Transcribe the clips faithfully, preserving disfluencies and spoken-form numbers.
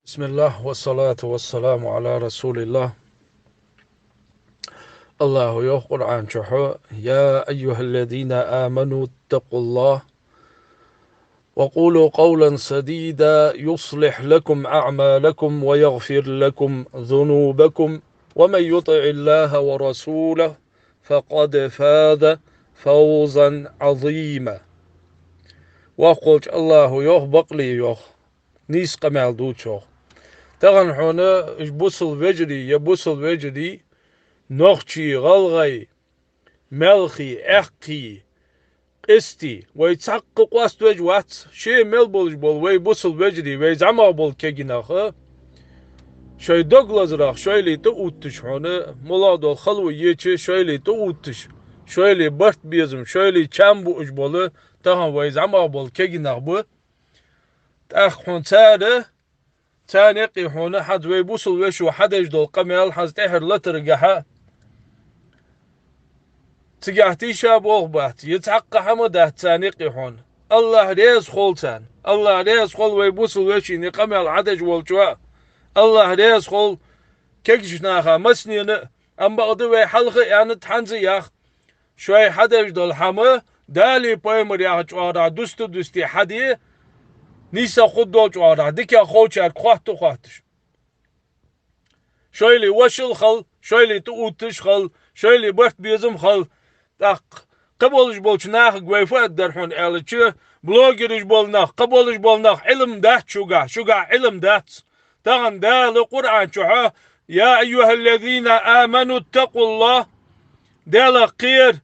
بسم الله والصلاة والسلام على رسول الله. АллахӀа йоах Къуръан чу: يا أيها الذين آمنوا اتقوا الله وقولوا قولا سديدا يصلح لكم أعمالكم ويغفر لكم ذنوبكم ومن يطع الله ورسوله فقد فاز فوزا عظيما. Воккхача АллахӀа йоах, бакъле йоах, нийса къамаьл дувцаш йоах. Тахан хьона уж бусалба вежарий, е бусалба вежарий, нохчий, гӀалгӀай, маьлхий, аьккхий, къестий, вай цхьаккха къоаставеш вац, ше мел болаш бола вай бусалба вежарий, вай зӀамагӀа бола кегий нах, шоай дог лазарах шоайла тӀаувтташ хьона, мел дола хало еча шоайла тӀаувтташ, шоайла барт-безам, шоайла чам буаш бола тахан вай зӀамагӀа бола кегий нах ба. ТӀаккха хьона цар, царна юкъе хьона хӀанз вай бусалба вешийна хьадеш дола къамаьл хӀанз тӀехьара латаргахьа, цигахьа тийша болх бац, е цхьаккха хӀама дац царна юкъе хьона. АллахӀ раьза хилва царна. АллахӀ раьза хилва вай бусалба вешийна къамаьл хьадеш волчоа. АллахӀ раьза хилва кегийча наха массанена а. Амма бакъда вай хьалха а аьннад, хӀанз а йоах: шоай хьадеш дола хӀама Далеи пайхамареи яхача оагӀорахьа дуста-дусте хьаде, нийса хургдолча оагӀорахьа, дикагӀа ховчарга хоатта а хоатташ. Шоайла вошал хила, шоайла тӀаувтташ хила, шоайла барт-безам хила. ТӀаккха кхыболаш болча нахага вай фу аргдар хьона аьлча, блогераш бола нах, кхыболаш бола нах, Ӏилма дац шугахьа, шугахьа Ӏилма дац. Тахан Дала Къуръан чу: يا أيها الذين آمنوا اتقوا الله, Далах кхера,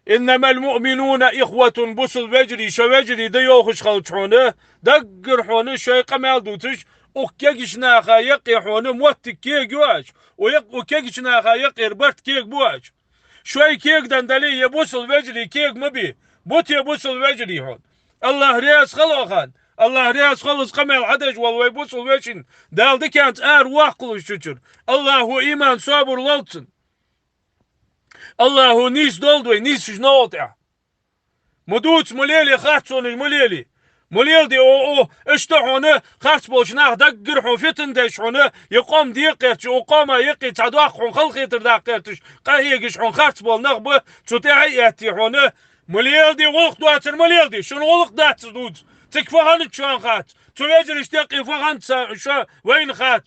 إنما المؤمنون إخوة, бусалба вежарий шо вежарий да йоахаш хилча хьона, даггара хьона шоай къамаьл дувцаш, укх кегийча наха юкъе хьона моттиг кега ю оаш, укх кегийча наха юкъера барт кега бу оаш. Шоай кегадаь дале, е бусалба вежарий кега ма бий, бу те бусалба вежарий хьона. АллахӀ раьза хилва хьона, АллахӀ раьза хилва из къамаьл хьадеш волча вай бусалба вешийна, Дала диканца араваккхалва из чура. АллахӀа иман, собар лолда цунна. АллахӀа нийсдолда вай нийсача новкъа тӀа. Ма дувца, ма лелае харцонаш, ма лелае. Ма леладе, о, о, иштта хьона харц болча наха даггара хьона фитна деш хьона, е къам декъа гӀерташ, укх къаман юкъе цхьа доккха хьона халахетар даккха гӀерташ, къахьегаш хьона харц бола нах ба, цу тӀехьа а этте хьона, ма леладе, гӀулакх доацар ма леладе, шун гӀулакх дац дувца. Цига фу хиннад шоана хац, цу вежарашта юкъе фу хиннад са-, шо-, вайна хац.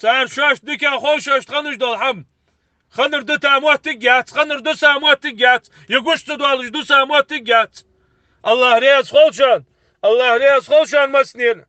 Цар шоашта дикагӀа хов шоашта хиннаш дола хӀама. Хиннар да та моттиг яц, хиннар да са моттиг яц, е гуш ца доалаш да са моттиг яц. АллахӀ раьза хилва шоана, АллахӀ раьза хилва шоана массанена.